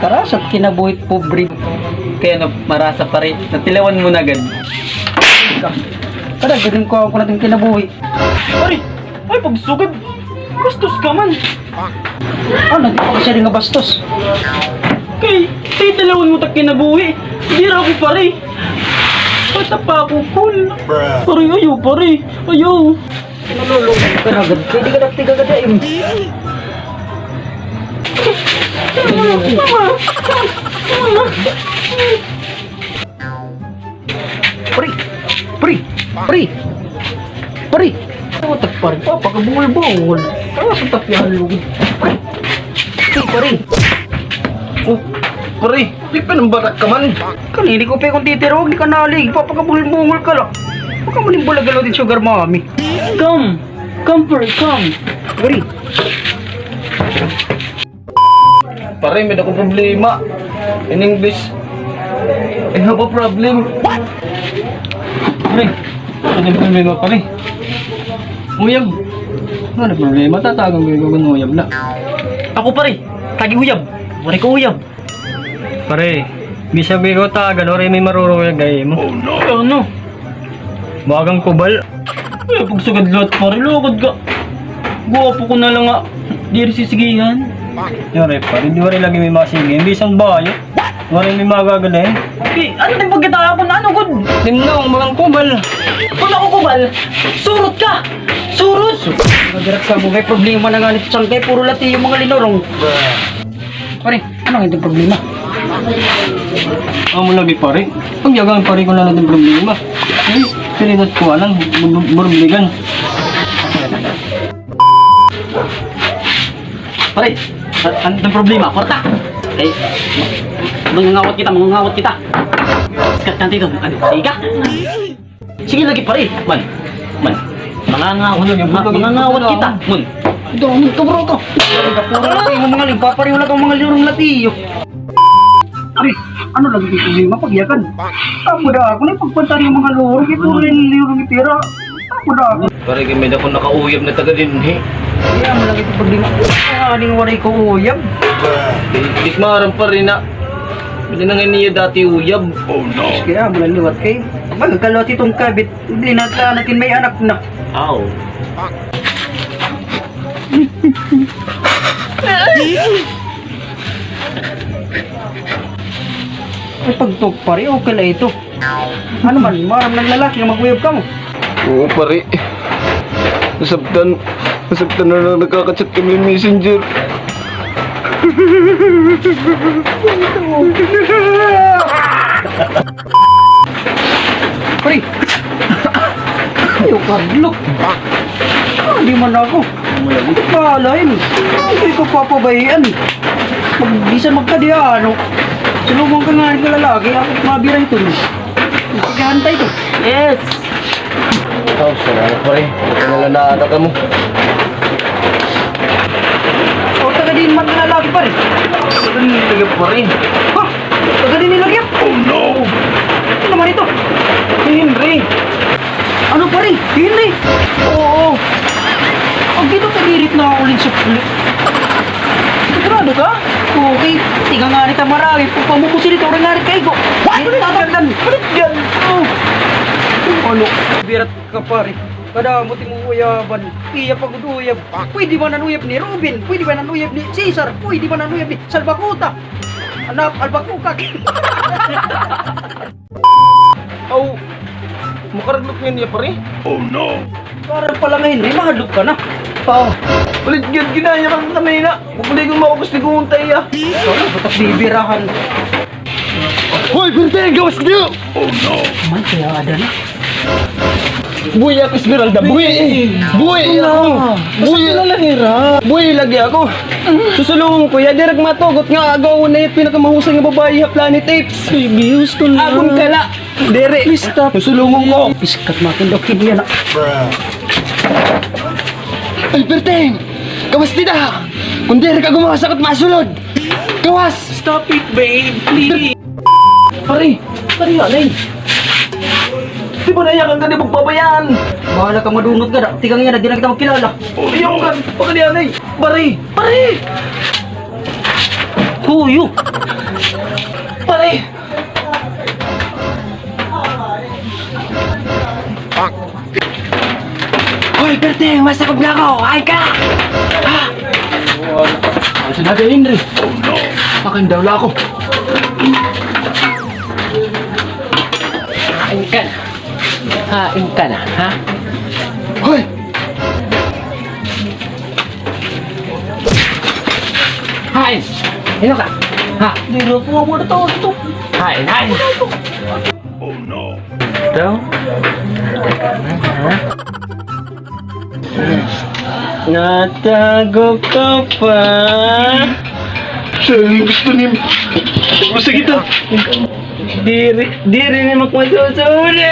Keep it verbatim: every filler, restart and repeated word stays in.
Karasat kinabuhi pobre. Kay ano, marasa, pare, natilawan mo na gad. Kada galing ko ako natin kinabuhi. Pare, ay pagsugad. Bastos ka man. Ano, di pa ka siya rin nga bastos. Kay, kay talawan mo ta kinabuhi. Diri ako, pare. Bata pa ako, cool. Pare, ayaw, pare. Ayaw. Nalulungkot ka na agad. Pwede ka nagtiga ka dahil. Pare! Pare! Pare! Pare! Ano tak, pare? Papakabungol-bungol. Ano sa tapyahan lugod? Pare! Hey, pare! Oh, pare! Di pa nang barak ka man. Kanini ko pa kung titirog, di ka nalig. Papakabungol-bungol ka la. Huwag ka maning bulagan din, sugar mommy. Come! Come, pare, come! Pare! Pare, may dakong problema. In English, I have a problem. What? Pare, ano yung problema, pare? Uyab. Ano problema? Tatagan ko yung uyab na. Ako, pare, tagi uyab. Pare ko uyab. Pare, bisag ikaw tagan, waray may maruruyag ha imo. Ano? Bagang kubal. Ay, pagsugad liwat, pare, lugod ka. Guwapo ko na la nga diri sisigihan. Yari, pare, di waray lagi may masigi. Bisan bayo. Waray may magagaling. Okay, ano din pagkita ako na ano, gud? Timno, bagang kubal. Kung ako kubal, surot ka! Surot! Nagdirak sa mo, may problema na nga nito, sangkay, puro lati yung mga linurong. Pare, ano nga itong problema? Amo lagi, pare. Pagyagang, pare, ko na natin problema. Ay, pinilit ko, alam, bur-, burbligan. Pare, a-, ano itong problema? Kwarta. Ay, mangangawat kita, mangangawat kita. Sikat ka dito. Ano, siga? Sige lagi, pare. Man. Man. Manganga-, Ano, yung ma-, putol, mangangawat yung putol, kita. Ah. Man. Ito, man, kabro ko. Kapuro na kayo, mga ling-, papariw na kayo, mga lurong latiyo. Pare, ano lagi dito, may mapagyakan? Ako da, ako na ipagpantari yung mga lurong, ito rin lurong itira. Ako da, ako. Pare, kay may dako nakauyab na taga dinhi. Kaya mo lagi ito pag di, ah, di waray ko uyab. Di, di maaram, pare, na. Hindi na nga niya dati uyab. Oh, no. Kaya mo lang liwat kay. Magkalawat itong kabit. Hindi na ka natin may anak na. Aw. Ay, pagtok, pare, okay la ito. Ano man, maaram na nga lalaki nga mag-uyab kamo. Oo, pare. Nasabtan. Nasabtan na nga nakaka-chat kami Messenger. Pare! Ayaw kadlok. Ah, di man ako. Bahala yun. Ay, di ko papabayaan. Mag-, bisan magkadiano. Sulungan ka nga ng lalaki, ako mabira ito. Maghihintay ko. Yes! Ikaw, salamat, pare. Ito na lang na ata ka mo. O, taga din man na lagi, pare. Taga din lagi, pare. Ha? Taga din lagi? Oh, no! Ano naman ito? Si Henry. Ano, pare? Si Henry? Oo. Ang dito, kadirit na ako ulit sukli. Sigurado ka? Okay, tiga nga nita marami. Pagpamubusin ito, orang nga rin kaigo. What? Ay, tatakdan. Ano yan? Oh. Ano? Birat ka, pare. Kada mo ti mo uyaban. Iya pag uyab. Pwede man an uyab ni Robin. Pwede man an uyab ni Cesar. Pwede man an uyab ni Salbakuta. Anak, Albakuka. Aw, makaraglok niya niya, pare? Oh, no! Parang pala ngayon, eh, mahadlok ka na. Ah, ulit gid, ginaya ka kanina. Bumuli ko maubos ni Guntay, ah. Ikaw na, batak bibirahan. Hoy, Berteng, gawas ka diyo! Oh, no! May kaya ada na. Buhi ako, Esmeralda, buhi! Buhi ako! Buhi! Buhi lagi ako! Susulungon ko ya, diri ka matugot nga agaw na it pinakamahusay nga babayi ha Planet Apes. Baby, gusto na. Agon ka la. Diri. Please stop. Susulungon ko. Iskat matin daw kini yana. Ay, Berteng! Gawas dida! Kung diri ka gumawas, ako it masulod! Gawas! Stop it, babe. Please. Pare! Pare, anay! Di ba nayakan ka, di magbabayaan? Bahala ka, madunot ka da. Tikang yana, di na kita magkilala. Oh, iyaw ka. Pagkadi, anay! Pare! Pare! Uyo! Pare! Hoy, Berting! Masakop na ako! Hain ka na! Ha? Ano sinabi, Henry? Makain daw la ako. Hain ka na. Hain ka na, ha? Hoy! Hain! Hino ka? Ha? Diri ako mawala ito. Hain, hain! Ito? Natago ka pa. Siya an gusto niya. Gusto kita. Diri, diri ni magmasusuli.